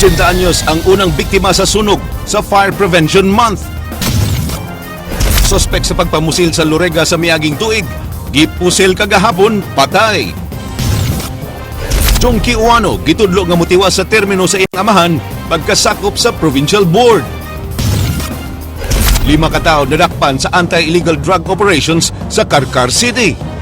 80 anyos ang unang biktima sa sunog sa Fire Prevention Month. Sospek sa pagpamusil sa Lorega sa miaging tuig, gipusil kagahapon, patay. Jonkie Ouano gitudlo nga motiwas sa termino sa iyang amahan pagkasakop sa provincial board. 5 ka tawo nadakpan sa anti-illegal drug operations sa Carcar City.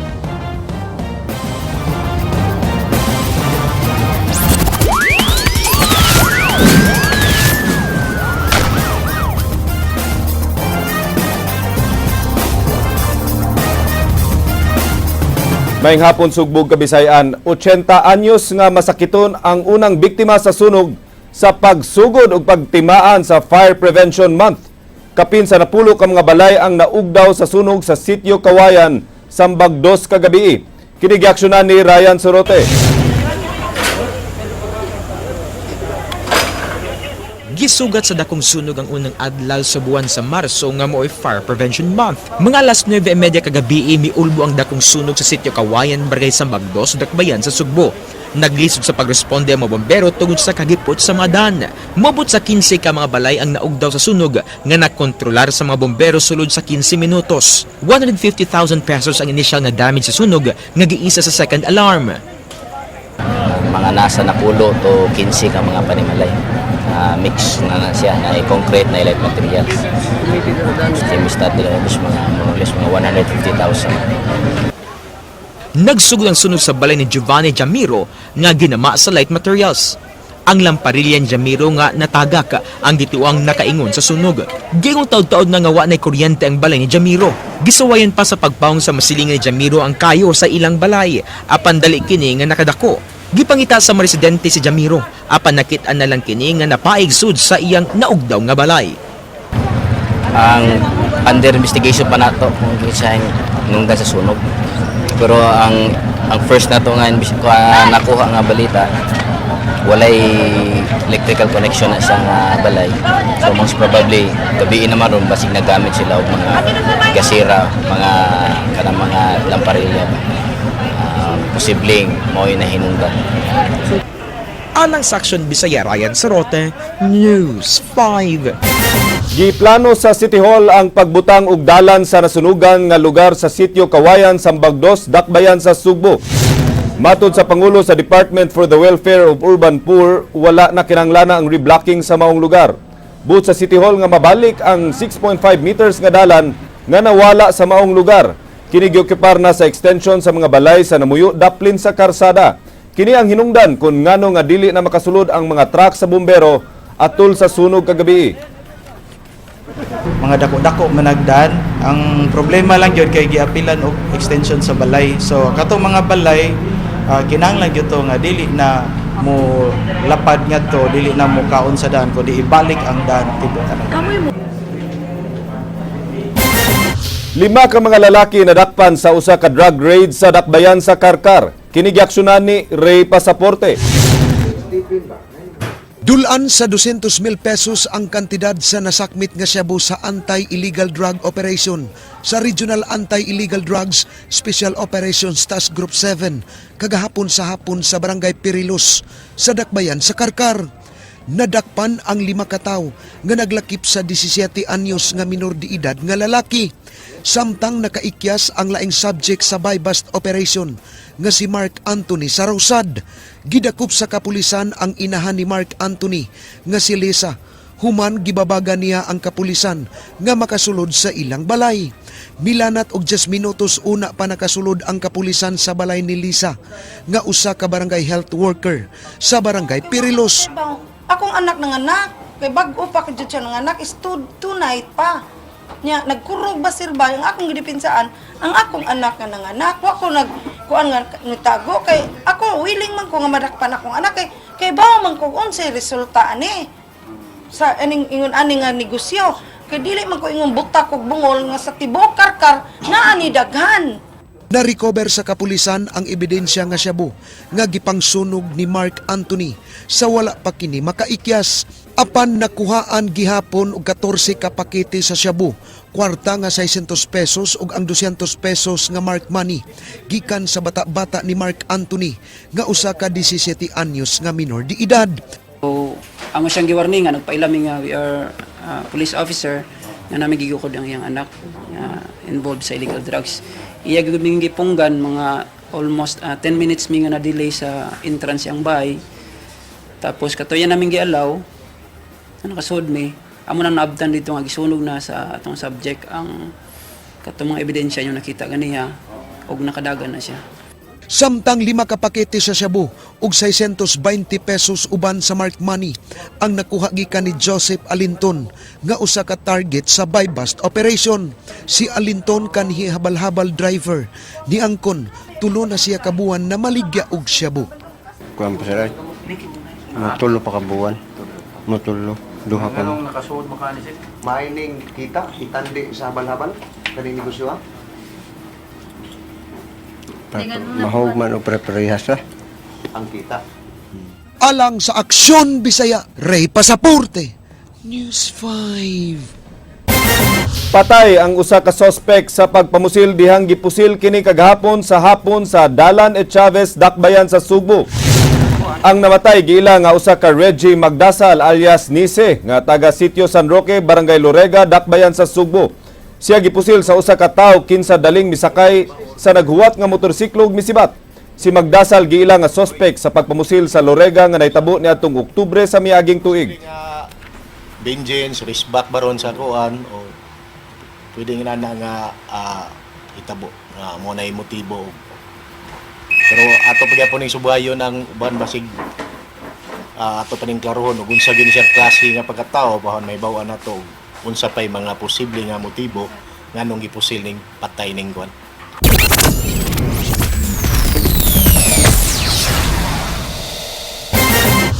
Maayong hapon, Sugbo ug Kabisayan. 80 anyos nga masakiton ang unang biktima sa sunog sa pagsugod og pagtimaan sa Fire Prevention Month. Kapin sa 10 ka mga balay ang naugdaw sa sunog sa Sitio Kawayan, Sambag 2 kagabi. Kini giaksyonan ni Ryan Sorote. Gisugat sa dakong sunog ang unang adlaw sa buwan sa Marso nga mo'y Fire Prevention Month. Mga alas 9:30 kagabi, miulbo ang dakong sunog sa Sitio Kawayan, Barangay Sambag 2, Dakbayan sa Sugbo. Naglisod sa pagresponde ang mga bombero tungod sa kagipot sa mga dan. Mobot sa 15 ka mga balay ang naugdaw sa sunog nga nakontrolar sa mga bombero sulod sa 15 minutos. 150,000 pesos ang inisyal na damage sa sunog nga giisa sa second alarm. Mga nasa 10 to 15 ka mga panimalay. Mix na na siya na concrete na light materials. Estimated damage mga more or less mga 150,000. Nagsugod ang sunog sa balay ni Giovanni Jamiro nga ginama sa light materials. Ang lamparilya ni Jamiro nga natagak ang gituang nakaingon sa sunog. Gingong taod-taod na nga wa na kuryente ang balay ni Jamiro. Gisuwayan pa sa pagpawong sa masilingan ni Jamiro ang kayo sa ilang balay apan dali kini nga nakadako. Gipangita sa mga residente si Jamiro apan nakit-an na lang kini nga napaigsud sa iyang naugdaw nga balay. Ang under investigation pa nato kung kinsa nungdan sa sunog. Pero ang first nato nga nakuha nga balita, walay electrical connection na siya nga balay. So most probably gabi naman ron, basig nagamit sila og mga gasira, mga kanang mga lamparilla ba. Posibleng mao'y nahinungdan. Alang sa Action Bisaya, Ryan Sarote, News 5. Giplano sa City Hall ang pagbutang og dalan sa nasunugan nga lugar sa Sitio Kawayan, Sambag 2, Dakbayan sa Sugbo. Matod sa Pangulo sa Department for the Welfare of Urban Poor, wala na kinanglana ang reblocking sa maong lugar. Buot sa City Hall nga mabalik ang 6.5 meters nga dalan nga nawala sa maong lugar. Kini giokupar na sa extension sa mga balay sa namuyo daplin sa karsada. Kini ang hinungdan kung ngano nga dili na makasulod ang mga truck sa bumbero atol sa sunog kagabi. Mga dako-dako managdan. Ang problema lang gyud kay giapilan og extension sa balay. So katong mga balay, kinahanglan gyud to nga dili na mo lapad ngadto, dili na mo kaon sa daan kundi ibalik ang daan tibuok kanan. 5 ka mga lalaki nadakpan sa usa ka drug raid sa Dakbayan sa Carcar. Kini giaksyonan ni Ray Pasaporte. Dulan sa 200 mil pesos ang kantidad sa nasakmit nga shabu sa anti-illegal drug operation sa Regional Anti-Illegal Drugs Special Operations Task Group 7 kagahapon sa hapon sa Barangay Perilos sa Dakbayan sa Carcar. Nadakpan ang 5 kataw nga naglakip sa 17 anyos nga minor de edad nga lalaki. Samtang nakaikyas ang laing subject sa buy-bust operation nga si Mark Anthony Sarausad. Gidakop sa kapulisan ang inahan ni Mark Anthony nga si Lisa. Human gibabaga niya ang kapulisan nga makasulod sa ilang balay. Milanat og 10 minutos una pa nakasulod ang kapulisan sa balay ni Lisa nga usa ka barangay health worker sa Barangay Perilos. Akong anak nanganak, kay bag-o pa jud siya nanganak, is two night pa. Nya nagkurog ba sir ba ang akong gidepinsaan ang akong anak nga nanganak, wa ko nag kuan nga nitago kay ako willing man ko nga madakpan akong anak kay bawo man ko unsay resulta ani sa aning ingon ani nga negosyo, kay dili man ko ingon butak og bungol nga sa tibuok Carcar naa ni daghan. Na-recover sa kapulisan ang ebidensya nga shabu nga gipangsunog ni Mark Anthony sa wala pa kini makaikyas. Apan nakuhaan gihapon og 14 ka pakete sa shabu, kwarta nga 600 pesos ug ang 200 pesos nga mark money gikan sa bata-bata ni Mark Anthony nga usa ka 17 anyos nga minor de edad. So, Amo siyang giwarningan, nagpaila mi nga we are police officer nga namin gigukod ang iyang anak nga involved sa illegal drugs. Iya gud ming gipunggan, mga almost 10 minutes mi nga na-delay sa entrance ang bahay. Tapos katuyan namin gialaw, na nakasud mi. Amo nang naabtan dito nga gisunog na sa atong subject ang katong mga ebidensya yung nakita ganiha og nakadagan na siya. Samtang 5 ka pakete sa shabu ug 620 pesos uban sa mark money ang nakuha gikan ni Joseph Alinton nga usa ka target sa buy-bust operation. Si Alinton kanhi habal-habal driver, niangkon 3 na siya kabuan na maligya og shabu. Kuan pa sir ay. Mutulo pa ka buwan. Mutulo. Duha pa. Anong nakasuod mo ka ni sir? Mining kita, itandi sa habal-habal, kaning negosyo ha? Mahog man o preparehas ra. Ang kita. Alang sa Aksyon Bisaya, Ray Pasaporte, News 5. Patay ang usa ka sospek sa pagpamusil dihang gipusil kini kagahapon sa hapon sa Dalan e Chavez, Dakbayan sa Sugbo. Ang namatay giila nga usa ka Reggie Magdasal alias Nise nga taga Sitio San Roque, Barangay Lorega, Dakbayan sa Sugbo. Siya gipusil sa usa ka tawo kinsa daling misakay sa naghuwat nga motorsiklo ug misibat. Si Magdasal giila nga sospek sa pagpamusil sa Lorega nga nahitabo niadtong Oktubre sa miaging tuig. Vengeance, risk back baron sa kuan o pwede nga na nga itabo nga mo na motibo. Pero ato pa ning subayon ang uban basig ato pa ning klarohon ug unsa gyud siya klase nga pagkatao bahon may baw nato og unsa pay mga posible nga motibo nganong gipusil ning patay ning kuan.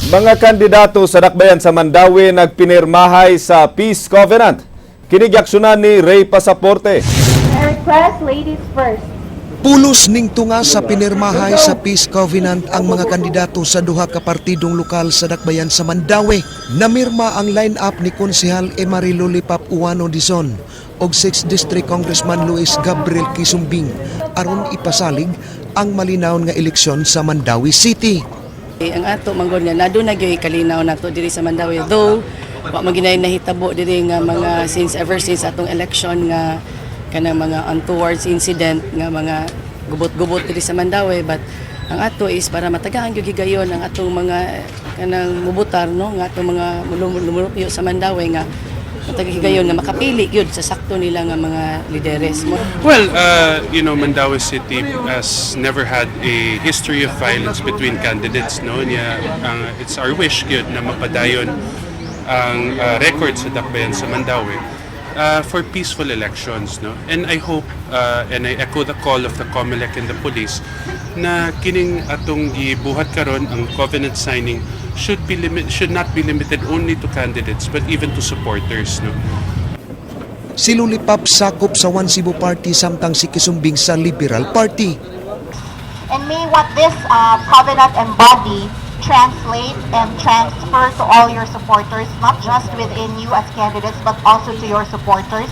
Mga kandidato sa dakbayan sa Mandaue nagpinirmahay sa Peace Covenant. Kini giaksyonan ni Ray Pasaporte. I request ladies first. Pulos ning tunga sa pinirmahay sa Peace Covenant ang mga kandidato sa duha ka partidong lokal sa dakbayan sa Mandaue. Namirma ang line-up ni Konsehal Emary Lolipap Uano Dizon og 6th District Congressman Luis Gabriel Quisumbing aron ipasalig ang malinawon nga eleksyon sa Mandaue City. Eh, ang ato manggod nga naduna gyud kalinaw nato diri sa Mandaue, though wa man ginay nahitabo diri nga mga since ever since atong election nga kanang mga untoward incident nga mga gubot-gubot diri sa Mandaue, but ang ato is para matagaan gyud higayon ang atong mga kanang mubutar, no, nga atong mga lumulupyo sa Mandaue nga matagahigayon nga makapili gyud sa sakto nila nga mga lideres. Well, Mandaue City has never had a history of violence between candidates, no? Nya, it's our wish gyud na mapadayon ang record sa Dakbayan sa Mandaue for peaceful elections, no? And I hope and I echo the call of the COMELEC and the police na kining atong gibuhat karon, ang covenant signing, should not be limited only to candidates but even to supporters, no? Si Lolipap sakop sa One Cebu Party samtang si Quisumbing sa Liberal Party. And may what this covenant embody translate and transfer to all your supporters, not just within you as candidates, but also to your supporters.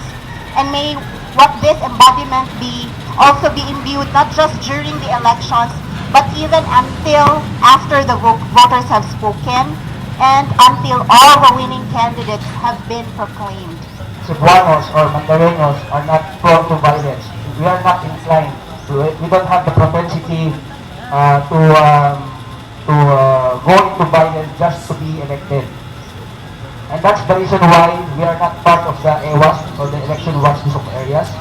And may what this embodiment be also be imbued not just during the elections, but even until after the voters have spoken and until all the winning candidates have been proclaimed. Cebuanos or Mandareños are not prone to violence. We are not inclined to it. We don't have the propensity to go into violence just to be elected. And that's the reason why we are not part of the EWAS or the Election Watch Areas.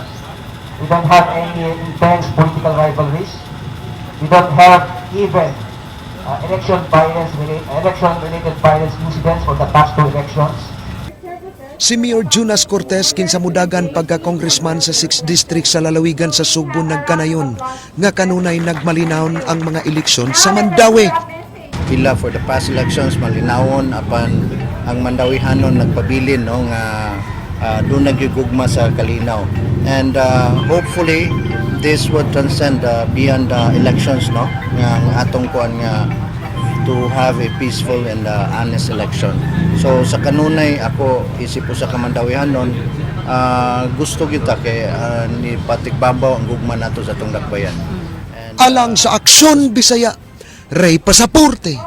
We don't have any intense political rivalries. We don't have even election-related violence incidents for the past two elections. Si Mayor Jonas Cortez kinsa mudagan pagka-congressman sa 6th District sa lalawigan sa Sugbo nagkanayon nga kanunay nagmalinawon ang mga eleksyon sa Mandaue. Pila for the past elections malinawon, apan ang Mandawihanon nagpabilin, no, nga doon nagigugma sa kalinaw and hopefully this would transcend beyond the elections, no, nga ang atong kuan nga to have a peaceful and honest election. So sa kanunay ako isip ko sa kamandawihanon gusto kita kay ni patigbabaw ang gugma nato sa atong dakbayan. And, Alang sa Aksyon Bisaya, Ray Pasaporte,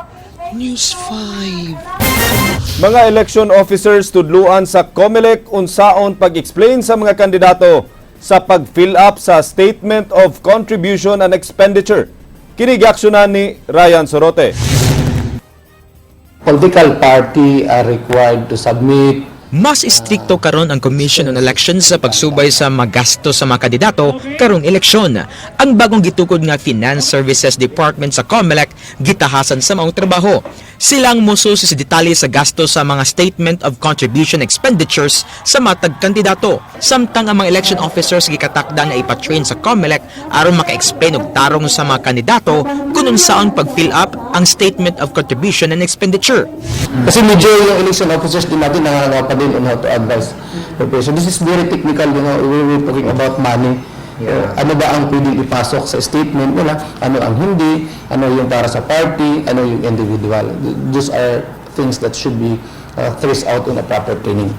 News 5. Mga election officers tudluan sa COMELEC unsaon pag-explain sa mga kandidato sa pag-fill up sa Statement of Contribution and Expenditure. Kini giaksyonan ni Ryan Sorote. Political party are required to submit. Mas istrikto karon ang Commission on Elections sa pagsubay sa magasto sa mga kandidato karong eleksyon. Ang bagong gitukod nga Finance Services Department sa COMELEC gitahasan sa maong trabaho. Silang mususi sa detalye sa gasto sa mga Statement of Contribution Expenditures sa matag kandidato. Samtang ang mga election officers gikatakda nga ipatrain sa COMELEC aron maka-explain og tarong sa mga kandidato kung unsaon pag-fill up ang Statement of Contribution and Expenditure. Kasi medyo yung election officers din natin nangangapa pa din on how to advise preparation. This is very technical, we were talking about money. Ano ba ang pwedeng ipasok sa statement nila, ano ang hindi, ano yung para sa party, ano yung individual. Those are things that should be traced out in a proper training.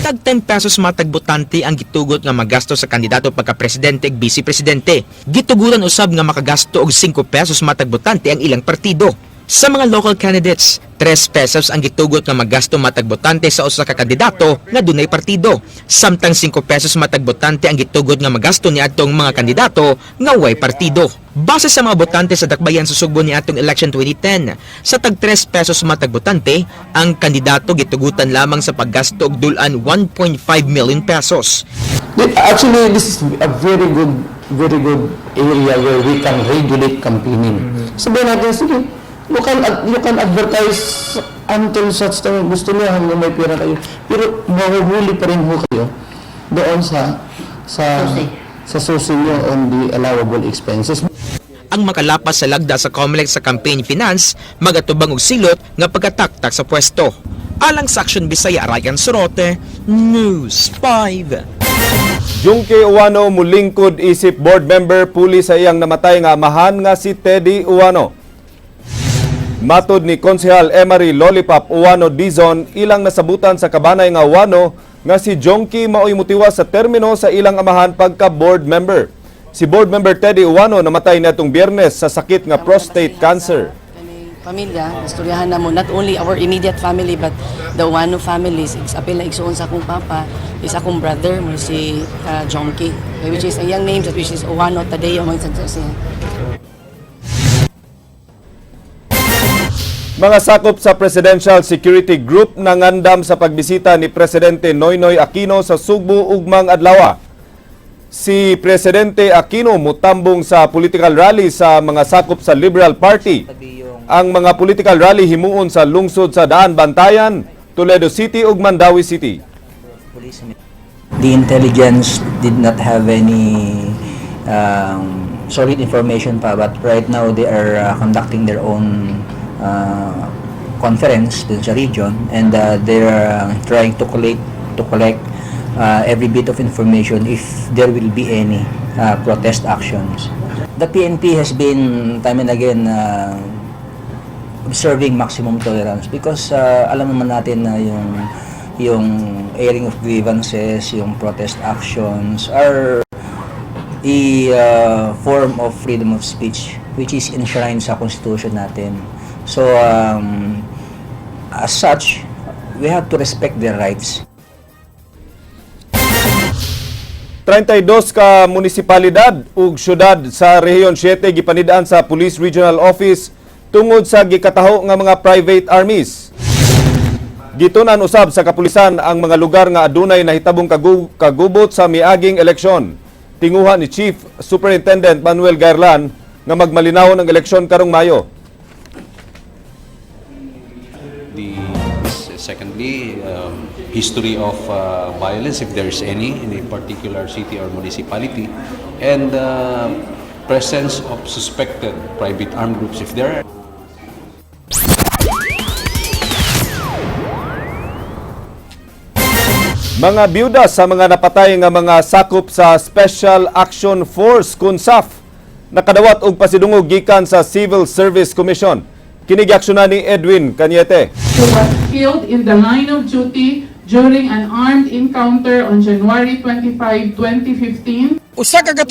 Tag 10 pesos matag botante ang gitugot nga magasto sa kandidato pagka presidente ug vice presidente. Gitugutan usab nga makagasto og 5 pesos matag botante ang ilang partido. Sa mga local candidates, 3 pesos ang gitugot nga magasto matag botante sa usa ka kandidato nga dunay partido. Samtang 5 pesos matag botante ang gitugot nga magasto niadtong mga kandidato nga way partido. Base sa mga botante sa Dakbayan sa Sugbo ni atong election 2010, sa tag 3 pesos matag botante, ang kandidato gitugutan lamang sa paggasto og dul-an 1.5 million pesos. Actually, this is a very good area where we can regulate campaigning. Sabihin natin, sige, you can advertise until such time gusto niyo, hanggang may pera kayo. Pero mahuhuli pa rin ho kayo doon sa susi niyo on the allowable expenses. Ang makalapas sa lagda sa COMELEC sa campaign finance magatubang og silot nga pagkataktak sa pwesto. Alang sa Action Bisaya, Ryan Sorote, News 5. Jungke Uwano mulingkod isip board member puli sa iyang namatay nga amahan nga si Teddy Uwano. Matod ni Konsehal Emery Lollipop Uwano Dizon, ilang nasabutan sa kabanay nga Uwano nga si Jongki maoy mutiwas sa termino sa ilang amahan pagka board member. Si board member Teddy Uwano namatay niadtong Biyernes sa sakit nga prostate cancer. Pamilya, istoryahan na mo, not only our immediate family but the Uwano families. Apil na igsuon sa akong papa is akong brother mo si Jonky, which is ang iyang name, which is Uwano Tadeo man sa siya. Mga sakop sa Presidential Security Group nangandam sa pagbisita ni Presidente Noynoy Aquino sa Sugbo ugmang adlaw. Si Presidente Aquino mutambong sa political rally sa mga sakop sa Liberal Party. Ang mga political rally himuon sa lungsod sa Daan Bantayan, Toledo City ug Mandaue City. The intelligence did not have any solid information pa, but right now they are conducting their own conference dun sa region and they are trying to collect every bit of information if there will be any protest actions. The PNP has been time and again observing maximum tolerance because alam naman natin na yung airing of grievances, yung protest actions are a form of freedom of speech which is enshrined sa constitution natin. So as such, we have to respect their rights. 32 ka munisipalidad ug syudad sa Rehiyon 7 gipanid-an sa Police Regional Office tungod sa gikataho nga mga private armies. Gitun-an usab sa kapulisan ang mga lugar nga adunay nahitabong kagubot sa miaging eleksyon. Tinguha ni Chief Superintendent Manuel Gaerlan nga magmalinawon ang eleksyon karong Mayo. The secondly, history of violence, if there is any in a particular city or municipality, and presence of suspected private armed groups, if there are. Mga biyuda sa mga napatay nga mga sakop sa Special Action Force kun SAF nakadawat og pasidungog gikan sa Civil Service Commission. Kini giaksyonan ni Edwin Cañete. Who was killed in the line of duty. during an armed encounter on January 25, 2015. 100,000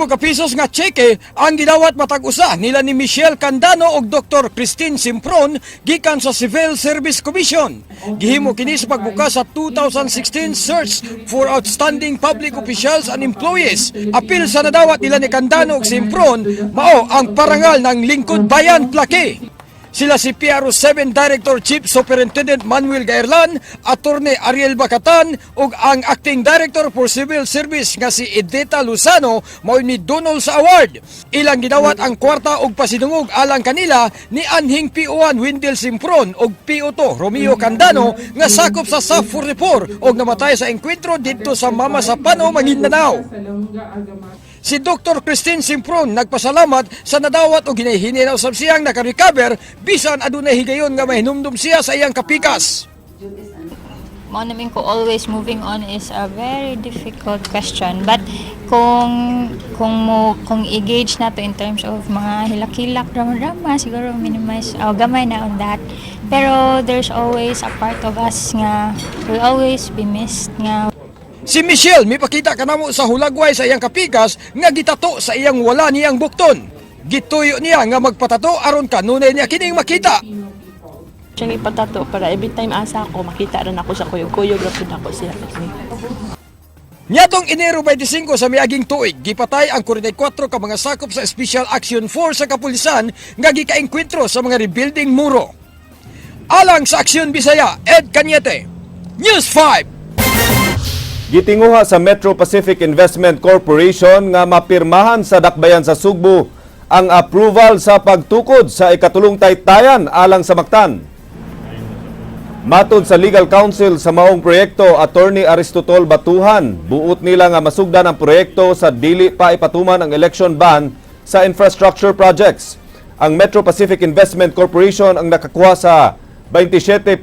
ka pesos nga tseke ang gidawat matag usa nila ni Michelle Candano ug Dr. Christine Simpron gikan sa Civil Service Commission. Gihimo kini sa pagbukas sa 2016 Search for Outstanding Public Officials and Employees. Apil sa nadawat nila ni Candano ug Simpron mao ang parangal ng Lingkod Bayan Plaque. Sila si PRO 7 Director Chief Superintendent Manuel Gaerlan, Attorney Ariel Bacatan ug ang Acting Director for Civil Service nga si Edita Luzano mao ni donol sa award. Ilang gidawat ang kwarta ug pasidungog alang kanila ni anhing PO1 Wendell Simpron ug PO2 Romeo Candano nga sakop sa SAF 44 ug namatay sa engkwentro didto sa Mamasapano, Maguindanao. Si Dr. Christine Simpron nagpasalamat sa nadawat og ginahinay na usab siyang naka-recover bisan adunay higayon nga mahinumdum siya sa iyang kapikas. Mao namin ko, always moving on is a very difficult question, but kung i-gauge nato in terms of mga hilak-hilak, drama-drama, siguro minimize oh, gamay na on that, pero there's always a part of us nga will always be missed nga. Si Michelle mipakita kanamo sa hulagway sa iyang kapikas nga gitato sa iyang wala niyang bukton. Gituyo niya nga magpatato aron kanunay niya kining makita. Siyang ipatato para every time asa ako, makita rin ako sa kuyog-kuyog ra pud ako siya. Niadtong Enero 25 sa miaging tuig, gipatay ang 44 ka mga sakop sa Special Action Force sa kapulisan nga gikaengkwentro sa mga rebuilding muro. Alang sa Aksyon Bisaya, Ed Cañete, News 5. Gitinguha sa Metro Pacific Investment Corporation nga mapirmahan sa dakbayan sa Sugbo ang approval sa pagtukod sa ikatulong taytayan alang sa Mactan. Matod sa legal counsel sa maong proyekto, Attorney Aristotol Batuhan, buot nila nga masugdan ang proyekto sa dili pa ipatuman ang election ban sa infrastructure projects. Ang Metro Pacific Investment Corporation ang nakakuha sa 27.9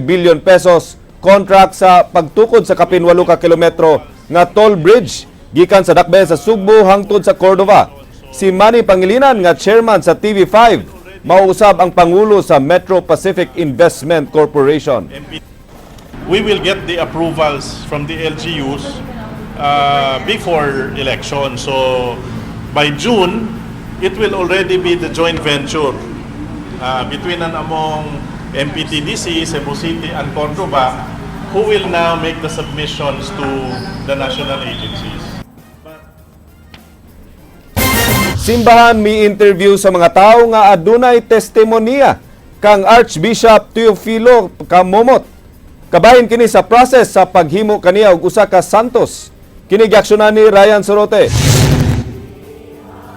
billion pesos contract sa pagtukod sa kapin 8 ka kilometro nga toll bridge gikan sa dakbayan sa Sugbo hangtod sa Cordova. Si Manny Pangilinan nga chairman sa TV5 mauusab ang pangulo sa Metro Pacific Investment Corporation. We will get the approvals from the LGUs before election. So by June, it will already be the joint venture between and among MPTDC, Cebu City, and Cordova, who will now make the submissions to the national agencies. Simbahan mi interview sa mga tao nga adunay testimonya kang Archbishop Teofilo Camomot. Kabahin kini sa process sa paghimo kaniya og usa ka santos. Kini giaksyonan ni Ryan Sorote.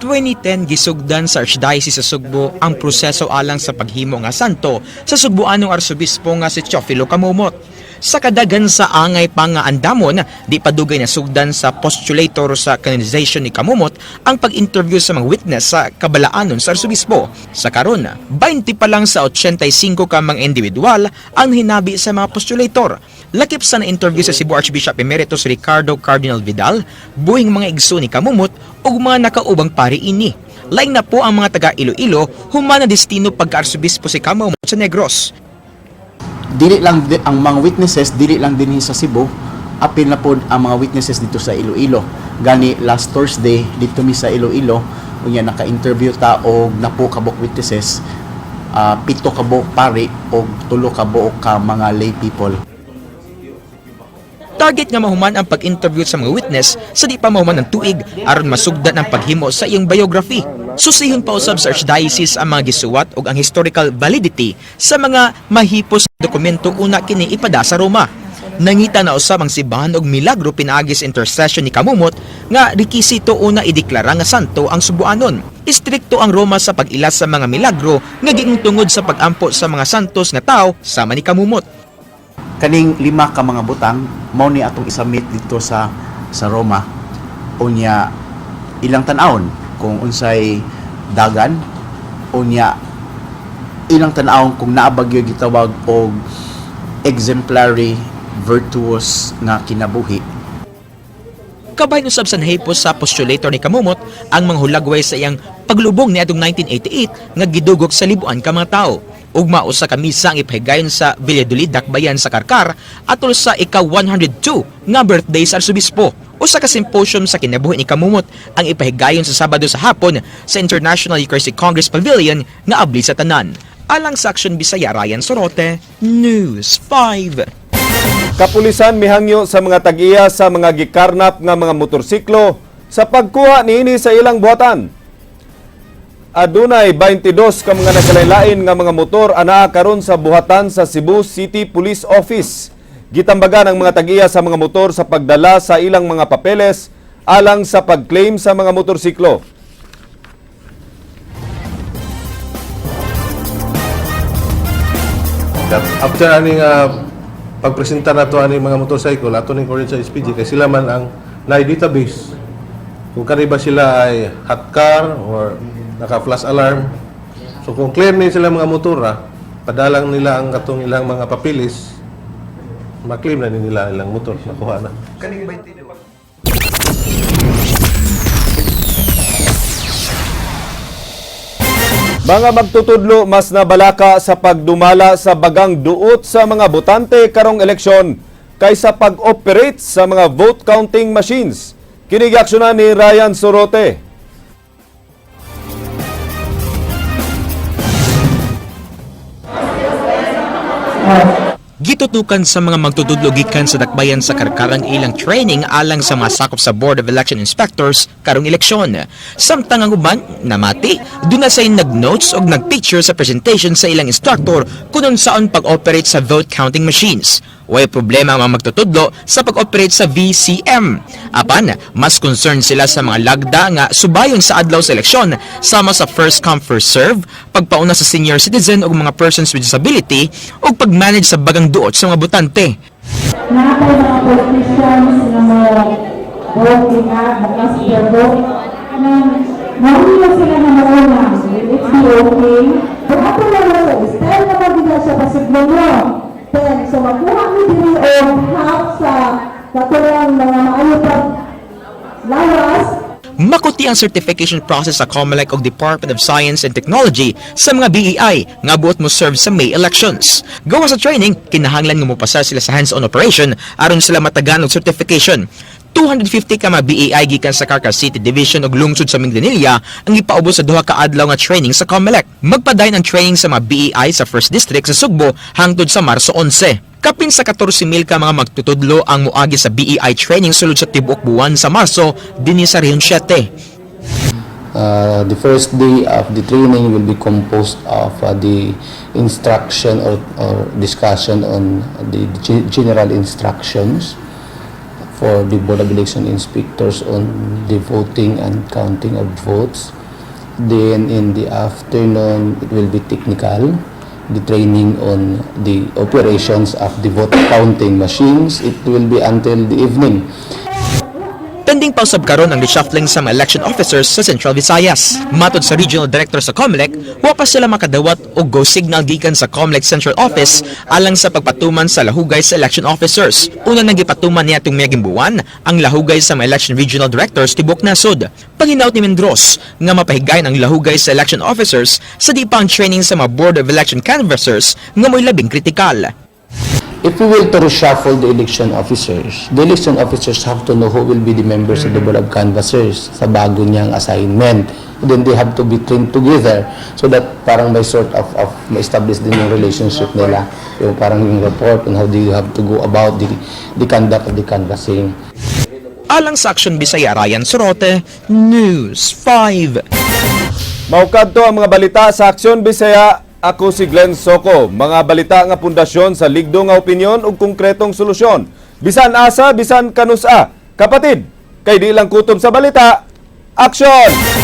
2010, gisugdan sa Archdiocese sa Sugbo ang proseso alang sa paghimo nga santo sa Sugboanong Arsobispo nga si Teofilo Camomot. Sa kadagan sa angay pa nga andamon, di padugay na sugdan sa postulator sa canonization ni Camomot ang pag-interview sa mga witness sa kabalaanon sa arsobispo. Sa karon, 20 pa lang sa 85 ka mga individual ang hinabi sa mga postulator. Lakip sa na-interview sa Cebu Archbishop Emeritus Ricardo Cardinal Vidal, buhing mga igso ni Camomot ug mga nakaubang pari ini. Laing na po ang mga taga Iloilo human na destino pagka-arsobispo si Camomot sa Negros. Dili lang ang mga witnesses, dili lang dinhi sa Cebu, apil na pod ang mga witnesses dito sa Iloilo. Gani last Thursday dito mi sa Iloilo, unya naka-interview ta og napo ka buok witnesses, 7 ka buok pari og 3 ka buok ka mga lay people. Target nga mahuman ang pag-interview sa mga witness sa di pa mahuman ang tuig aron masugdan ang paghimo sa iyang biography. Susihon pa usab sa Archdiocese ang mga gisuwat ug ang historical validity sa mga mahipos dokumento una kini ipada sa Roma. Nangita na usab ang simbahan og milagro pinaagi sa intercession ni Camomot nga rekisito una ideklara nga santo ang Sugboanon. Istrikto ang Roma sa pag-ilas sa mga milagro nga giingong tungod sa pag-ampo sa mga santos nga tao sama ni Camomot. Kaning lima ka mga butang mao ni atong isubmit dito sa Roma, unya ilang tan-awon kung unsay dagan, unya ilang tan-awon kung naa ba gyoy gitawag og exemplary virtuous nga kinabuhi. Kabahin usab sa nahipos sa postulator ni Camomot ang mga hulagway sa iyang paglubong niadtong 1988 nga gidugok sa libuan ka mga tao. Ugma usa ka misa ang ipahigayon sa Valladolid, Dakbayan sa Carcar atol sa ika-102 nga birthday sa Arsobispo. Usa ka symposium sa kinabuhi ni Camomot ang ipahigayon sa Sabado sa hapon sa International Eucharistic Congress Pavilion nga abli sa tanan. Alang sa Aksyon Bisaya, Ryan Sorote, News 5. Kapulisan mihangyo sa mga tag-iya sa mga gikarnap nga mga motorsiklo sa pagkuha niini sa ilang buhatan. Adunay 22 ka mga nagkalain nga mga motor anaa karon sa buhatan sa Cebu City Police Office. Gitambagan ang mga tag-iya sa mga motor sa pagdala sa ilang mga papeles alang sa pag-claim sa mga motorsiklo. After aning pagpresenta nato ani mga motorcycle ato ning coordinate sa SPG kay sila man ang naay database kung kani ba sila ay hot car or naka flash alarm. So kung clear ni sila mga motora, padalang nila ang katong ilang mga papilis, ma-claim na ni nila ilang motor, nakuha na. Kaning 22. Mga magtutudlo mas nabalaka sa pagdumala sa bagang duot sa mga botante karong eleksyon kaysa pag-operate sa mga vote counting machines. Kini giaksyonan ni Ryan Sorote. Gitutukan sa mga magtutudlo gikan sa Dakbayan sa Carcar ang ilang training alang sa mga sakop sa Board of Election Inspectors karong eleksyon. Samtang ang uban namati, duna say nag-notes og nag-picture sa presentation sa ilang instructor kung unsaon pag-operate sa vote counting machines. Way problema ang mga magtutudlo sa pag-operate sa VCM. Apan, mas concerned sila sa mga lagda nga subayon sa adlaw sa eleksyon sama sa first come first serve, pagpauna sa senior citizen ug mga persons with disability ug pag-manage sa bagang duot sa mga botante. Naa po mga politicians nga mo vote nga, mo-cast their vote. Kanang mahilo sila na mauna. Will it be okay? Kung ato na lang sa is 10 naman din na siya pasiglo mo. 10. So makuha mi diri og half sa katong mga maayo pag lawas. Makuti ang certification process sa COMELEC ug Department of Science and Technology sa mga BEI nga buot mo serve sa May elections. Gawa sa training, kinahanglan nga mopasar sila sa hands-on operation aron sila matagaan og certification. 250 ka mga BEI gikan sa Carcar City Division ug lungsod sa Minglanilla ang gipaubos sa duha ka adlaw nga training sa COMELEC. Magpadayon ang training sa mga BEI sa 1st District sa Sugbo hangtod sa Marso 11. Kapin sa 14,000 ka mga magtutudlo ang moagi sa BEI training sulod sa tibuok buwan sa Marso dinhi sa Region 7. The first day of the training will be composed of the instruction or discussion on the general instructions for the Board of Election Inspectors on the voting and counting of votes. Then in the afternoon, it will be technical, the training on the operations of the vote counting machines. It will be until the evening. Pending pausab karon ang reshuffling sa mga election officers sa Central Visayas. Matod sa Regional Director sa COMELEC, wa pa sila makadawat og go signal gikan sa COMELEC Central Office alang sa pagpatuman sa lahugay sa election officers. Una nang gipatuman niya itong miaging buwan ang lahugay sa mga election regional directors tibuok nasod. Panghinaot ni Mendros nga mapahigayon ang lahugay sa election officers sa di pa ang training sa mga Board of Election Canvassers nga mo'y labing kritikal. If we will to reshuffle the election officers have to know who will be the members of the Board of Canvassers sa bago niyang assignment. Then they have to be trained together so that parang may sort of ma-establish din yung relationship nila. Yung parang yung report on how do you have to go about the conduct of the canvassing. Alang sa Aksyon Bisaya, Ryan Sorote, News 5. Mao kadto ang mga balita sa Aksyon Bisaya. Ako si Glenn Soco. Mga balita nga pundasyon sa ligdo nga opinyon ug konkretong solusyon. Bisan asa, bisan kanusa. Kapatid, kay di lang kutob sa balita. Aksyon!